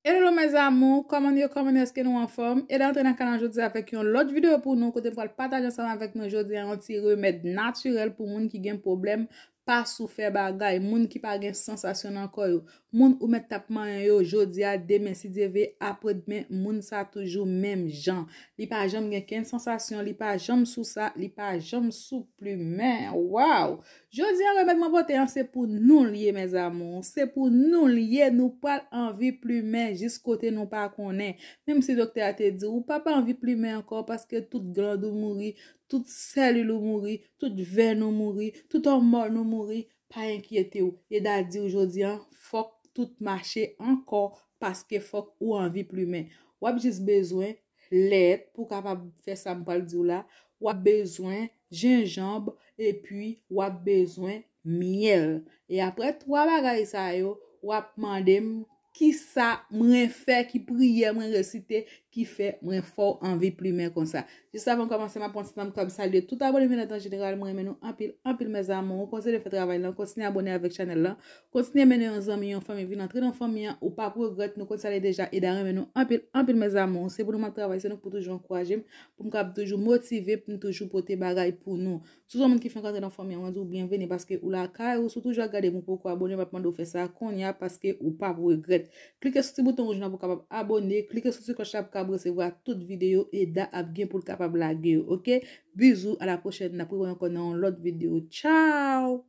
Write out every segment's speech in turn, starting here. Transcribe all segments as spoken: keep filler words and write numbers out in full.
Hello mes amours, kòman nou ye, kòman nou, èske nou anfòm? Eda antre nan kanal jodi a avèk yon lòt videyo pou nou, kote m pral pataje ansanm avèk nou jodi a yon ti remèd natirèl pou moun ki gen pwoblèm pa sou fè bagay, moun ki pa gen sansasyon nan kò yo, moun ou mèt t ap manyen yo jodi a, demen si Dye vle, apredmen, moun sa toujou menm jan. Li pa janm gen kenn sansasyon, li pa janm sou sa, li pa janm sou plimen. Waw! Jodi a, remèd mwen pote an, se pou nou l ye, mes amours. Se pou nou l ye, nou pral anvi plimen jis kote nou pa konnen. Menm si doktè a te di w, ou p ap anvi plimen ankò paske tout glann ou mouri, tout sèlil ou mouri, tout venn ou mouri, tout òmòn ou mouri, pa enkyete w. Eda di w jodi a, fòk tout mache ankò paske fòk ou anvi plimen. W ap jis bezwen lèt pou w kapab fè sa m pral di w la. W ap bezwen jenjanm epi w ap bezwen myèl. E apre twa bagay sa yo, w ap mande m kisa mwen fè, ki priyè mwen resite, ki fè mwen fè w anvi plimen konsa. Jis avan m kòmanse, m ap pran ti tan pou m salye tout abone m yo an jeneral. Mwen renmen nou anpil, anpil, mes amours. Kontinye fè travay lan, kontinye abone avèk chanèl lan. Kontinye mennen yon zanmi, yon fanmi vin antre nan fanmi an. Ou p ap regrèt, nou konn sa l ye deja. Eda renmen nou anpil, anpil, mes amours. Se pou nou m ap travay, se nou k pou toujou ankouraje m, pou m kapab toujou motive, pou m toujou pote bagay pou nou. Si w se yon moun ki fenk antre nan fanmi an, mwen di w byenveni paske ou lakay ou. Si w toujou ap gade m, ou poko abone, m ap mande w fè sa kounye a paske ou p ap regrèt. Klike sou ti bouton wouj lan pou w kapab abone, klike sou ti klòch la pou w kapab resevwa tout videyo Eda ap gen pou l kapab lage yo, oke? Bizou, a la pwochèn, n ap rewè ankò nan yon lòt videyo. Tchao!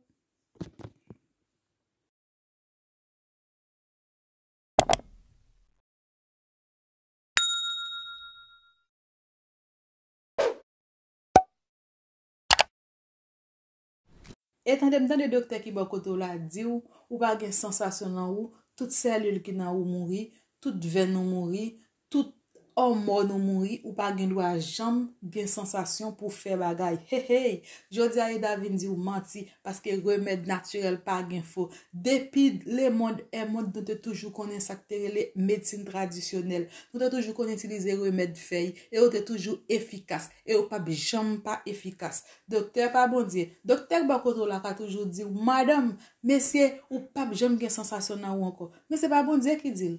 E tande m tande doktè ki bò kote w la di w, ou pa gen sansasyon nan ou, tout sèlil ki nan ou mouri, tout venn ou mouri, tout òmòn ou mouri, ou pa gen dwa janm gen sansasyon pou fè bagay. Hey, hey! Jodi a, Eda vin di w manti, paske remèd natirèl pa gen fo. Depi lemonn è monn, nou te toujou konnen sa k te rele medsin tradisyonèl. Nou te toujou konn itilize remèd fèy, e yo te toujou efikas, e yo p ap janm pa efikas. Doktè pa Bondye. Doktè k bò kote w la ka toujou di w, madanm, mesye, ou p ap janm gen sansasyon nan ou ankò. Men se pa Bondye ki di l.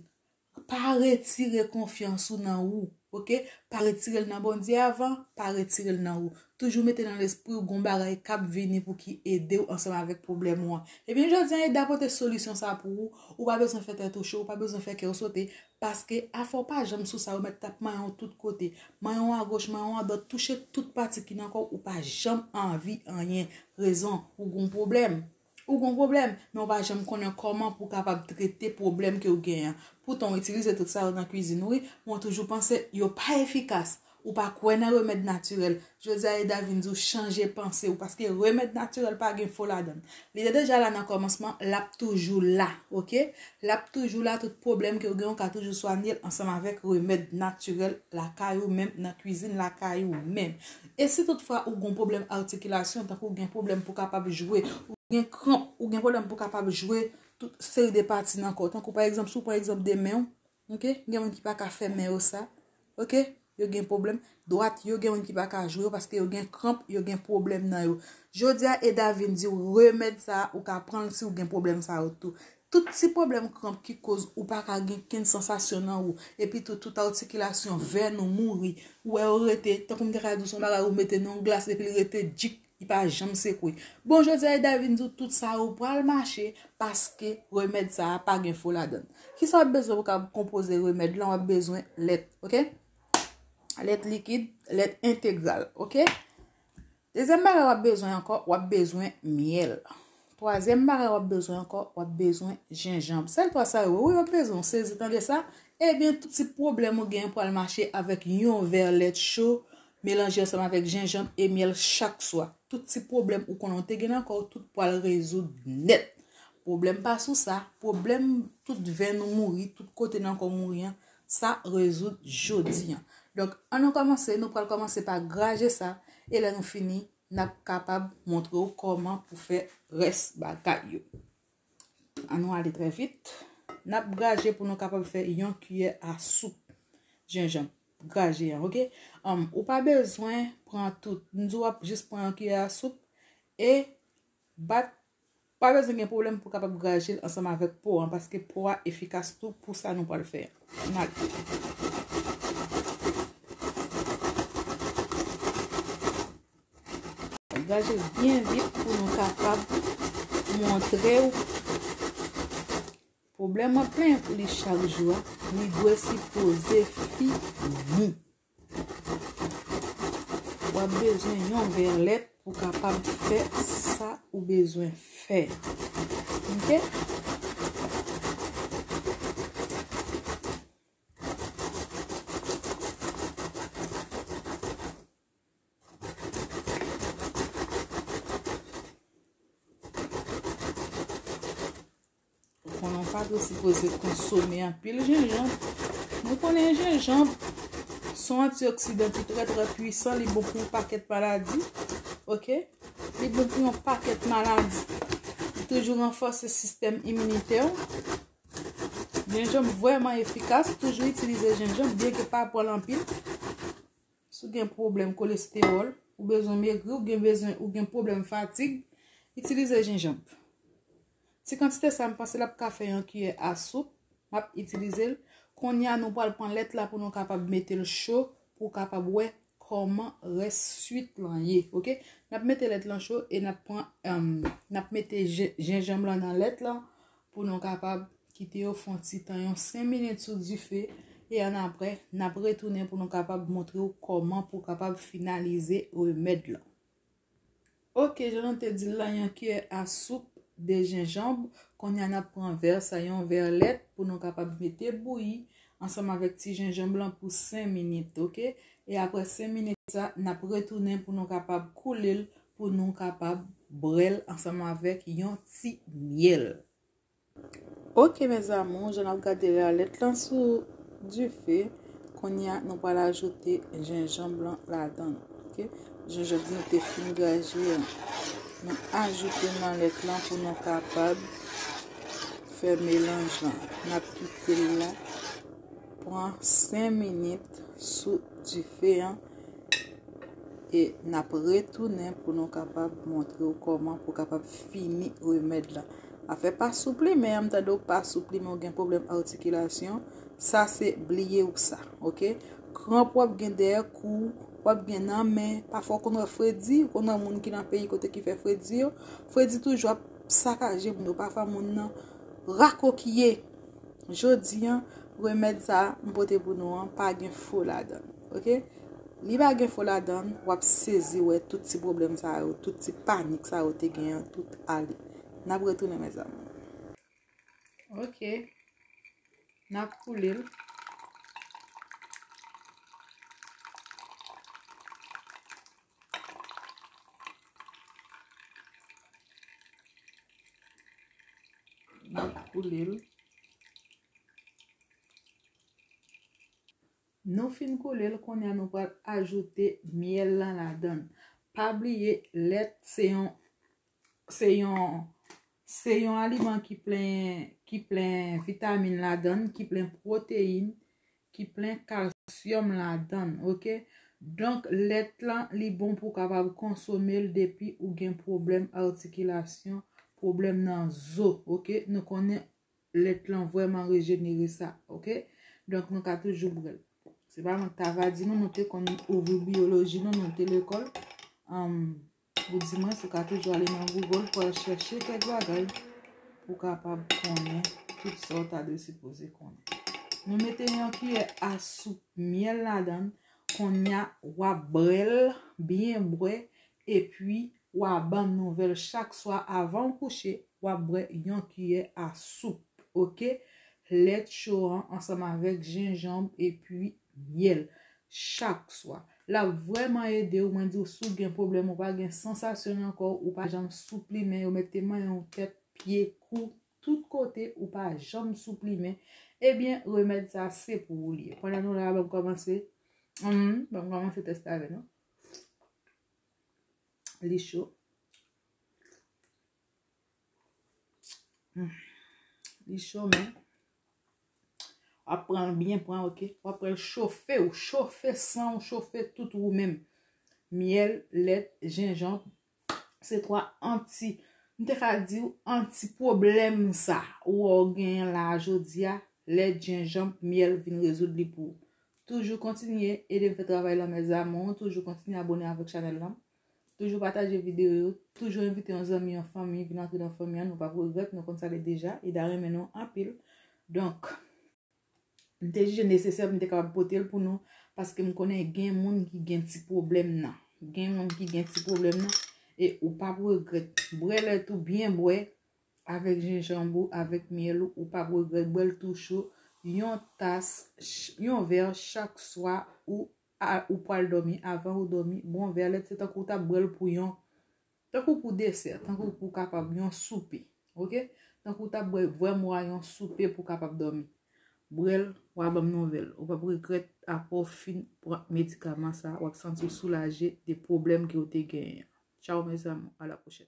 Pa retire konfyans ou nan ou, oke? Pa retire l nan Bondye avan, pa retire l nan ou. Toujou mete nan lespri w gon bagay k ap vini pou ki ede w ansanm avèk pwoblèm ou an. Ebyen, jodi a, Eda pote solisyon sa pou ou. Ou pa bezwen fè tèt ou cho, ou pa bezwen fè kè w sote, paske afè w pa janm sou sa, remèd t ap manyen w tout kote. Manyen w agoch, manyen w adwat, touche tout pati ki nan kò w, ou pa janm anvi anyen. Rezon, ou gon pwoblèm. Ou gon pwoblèm, men w pa janm konnen kòman pou w kapab trete pwoblèm ke w genyen an. Poutan, w itilize tout sa yo nan kwizin ou, wi, men w toujou panse yo pa efikas. Ou pa kwè nan remèd natirèl. Jodi a, Eda vin di w chanje panse w, paske remèd natirèl pa gen fo ladan l. Li te deja la nan kòmansman, l ap toujou la, oke? L ap toujou la, tout pwoblèm ke w genyen, w ka toujou swanye l ansanm avèk remèd natirèl lakay ou menm, nan kwizin lakay ou menm. E si toutfwa ou gon pwoblèm atikilasyon, tankou w gen pwoblèm pou w kapab jwe, ou gen kranp, ou gen pwoblèm pou w kapab jwe tout seri de pati nan kò w, tankou pa egzanp, si w pran egzanp de men w, oke, gen moun ki pa ka fè men yo sa, oke, yo gen pwoblèm, dwat yo, gen moun ki pa ka jwe yo paske yo gen kranp, yo gen pwoblèm nan yo. Jodi a, Eda vin di w remèd sa a, ou ka pran l si w gen pwoblèm sa yo tou. Tout ti pwoblèm kranp ki koz ou pa ka gen kenn sansasyon nan ou, epi tou, tout atikilasyon, venn ou mouri, ou wè yo rete, tankou m te ka di w, se yon bagay ou mete nan yon glas epi l rete djik, li pa janm sekwe. Bon, jodi a, Eda vin di w tout sa yo pral mache, paske remèd sa a pa gen fo ladan l. Kisa w ap bezwen pou w kapab konpoze remèd lan? W ap bezwen lèt, oke? Lèt likid, lèt entegral, oke? Dezyèm bagay w ap bezwen ankò, w ap bezwen myèl. Twazyèm bagay w ap bezwen ankò, w ap bezwen jenjanm. Sèl twa sa yo, wi, w ap bezwen, w sezi tande sa? Ebyen, tout ti pwoblèm ou genyen pral mache avèk yon vè lèt cho, melanje ansanm avèk jenjanm e myèl chak swa. Tout ti pwoblèm ou konnen w te gen nan kò w, tout pral rezoud nèt. Pwoblèm pa sou sa, pwoblèm tout venn ou mouri, tout kote nan kò w mouri an, sa rezoud jodi an. Donk, ann nou kòmanse, nou pral kòmanse pa graje sa, e lè nou fini, n ap kapab montre w kòman pou fè rès bagay yo. Ann nou ale trè vit. N ap graje pou nou kapab fè yon kiyè a soup jenjanm. Graje an, oke? Anm, ou pa bezwen pran tout. M di w ap jis pran yon kiyè a soup e bat Pa bezwen gen pwoblèm pou kapab graje l ansanm avèk po an, paske po a efikas tou pou sa nou pral fè a. N ale. Graje l byen vit pou nou kapab montre w. Pwoblèm mwen plenyen pou li chak jou a, li dwe sipoze fini. W ap bezwen yon vè lèt pou kapab fè sa ou bezwen fè. Ok? Konnen w pa dwe sipoze konsome anpil jenjanm. Nou konnen jenjanm se yon antioksidan ki trè, trè pwisan, li bon pou yon pakèt maladi. Ok? Li bon pou yon pakèt maladi. Li toujou ranfòse sistèm iminitè w. Jenjanm vrèman efikas, toujou itilize jenjanm, byenke pa pran l anpil. Si w gen pwoblèm kolestewòl, ou bezwen megri, ou gen bezwen, ou gen pwoblèm fatig, itilize jenjanm. Ti kantite sa, m panse l ap ka fè yon kiyè a soup. M ap itilize l. Kounye a, nou pral pran lèt la pou nou kapab mete l cho, pou w kapab wè kòman rès swit lan ye. Ok? N ap mete lèt lan cho e n ap pran, em, n ap mete je- jenjanm lan nan lèt lan pou nou kapab kite yo fè yon ti tan, yon senk minit sou dife, e annapre, n ap retounen pou nou kapab montre w kòman pou w kapab finalize remèd lan. Ok, jan nou te di l la, yon kiyè a soup de jenjanm. Kounye a, n ap pran vè sa, yon vè lèt, pou nou kapab mete bouyi ansanm avèk ti jenjanm lan pou senk minit, ok? E apre senk minit sa, n ap retounen pou nou kapab koule l, pou nou kapab bwè l ansanm avèk yon ti myèl. Ok, mes amours, jan n ap gade la, lèt lan sou dife. Kounye a, nou pral ajoute jenjanm lan ladan l. Ok? Jenjanm nou te fin graje an. Nou ajoute nan lèt lan pou nou kapab fè melanj lan. N ap kite l la pran senk minit sou dife an. E n ap retounen pou nou kapab montre w kòman pou w kapab fini remèd lan. Afè pa sou plimen an, m tande w pa sou plimen, w gen pwoblèm atikilasyon, sa se bliye w sa, ok? Kranp w ap gen dèyè kou, w ap gen nan men, pafwa w konn wè fredi, w konn wè moun ki nan peyi kote ki fè fredi yo, fredi toujou ap sakaje moun yo, pafwa moun nan rakokiye. Jodi an, remèd sa a m pote pou nou an pa gen fo ladan l, ok? Li pa gen fo ladan l, w ap sezi wè tout ti pwoblèm sa yo, tout ti panik sa yo te gen an, tout ale. N ap retounen, mes amours. Ok. N ap koule l. N ap koule l. Nou fin koule l, kounye a nou pral ajoute myèl lan ladan l. Pa bliye, lèt se yon, se yon, se yon aliman ki plen, ki plen vitamin ladan l, ki plen pwoteyin, ki plen kalsyòm ladan l, ok? Donk, lèt lan, li bon pou w kapab konsome l depi ou gen pwoblèm atikilasyon, pwoblèm nan zo, ok? Nou konnen lèt lan vrèman rejenere sa, ok? Donk, nou ka toujou bwè l. Se pa mwen k ta va di nou, nou te konn ouvri biyoloji nou, nou te lekòl. Anm, ou di mwen, ou ka toujou ale nan Google pou al chèche kèk bagay pou w kapab konnen tout sa w ta dwe sipoze konnen. Nou mete yon kiyè a soup myèl ladan l, kounye a w ap bwè l byen bwè, epi w a ban nouvèl chak swa avan w kouche, w ap bwè yon kiyè a soup, ok? Lèt cho an ansanm avèk jenjanm epi myèl chak swa. L ap vrèman ede w. Mwen di w, si w gen pwoblèm, ou pa gen sansasyon nan kò w, ou pa janm sou plimen, yo mete manyen w tèt, pye, kou, tout kote, ou pa janm sou plimen, ebyen, remèd sa se pou ou li ye. Pandan nou la, ban m kòmanse, hmm, ban m kòmanse tèste avè nou. Li cho. Hmm. Li cho, men w ap pran l byen pran, ok? W ap pran l chofe w, chofe san w, chofe tout ou menm. Myèl, lèt, jenjanm, se twa anti, m te ka di w, anti pwoblèm sa ou wè w genyen la a jodi a, lèt, jenjanm, myèl vin rezoud li pou ou. Toujou kontinye ede m fè travay lan, mes amours, toujou kontinye abòne avèk chanèl lan. Toujou pataje videyo yo, toujou envite yon zanmi, yon fanmi, vin antre nan fanmi an, nou p ap regrèt, nou konn sa l ye deja, Ida renmen nou anpil. Donk, m te jije nesesè pou m te kapab pote l pou nou, paske m konnen gen moun ki gen ti pwoblèm nan. Gen moun ki gen ti pwoblèm nan, e ou p ap regrèt. Bwè lèt ou byen bwè, avèk jenjanm ou, avèk myèl ou, ou p ap regrèt. Bwè l tou cho, yon tas, ch- yon vè chak swa ou a- ou pral dòmi, avan ou dòmi. Bon, vè lèt se tankou w t ap bwè l pou yon, tankou pou desè, tankou pou kapab yon soupe, oke? Tankou w t ap bwè vrèman yon soupe pou kapab dòmi. Bwè l, w a ban m nouvèl. Ou p ap regrèt, apre w fin pran medikaman sa, w ap santi w soulaje de pwoblèm ke w te genyen an. Tchao, mes amours, à la prochaine.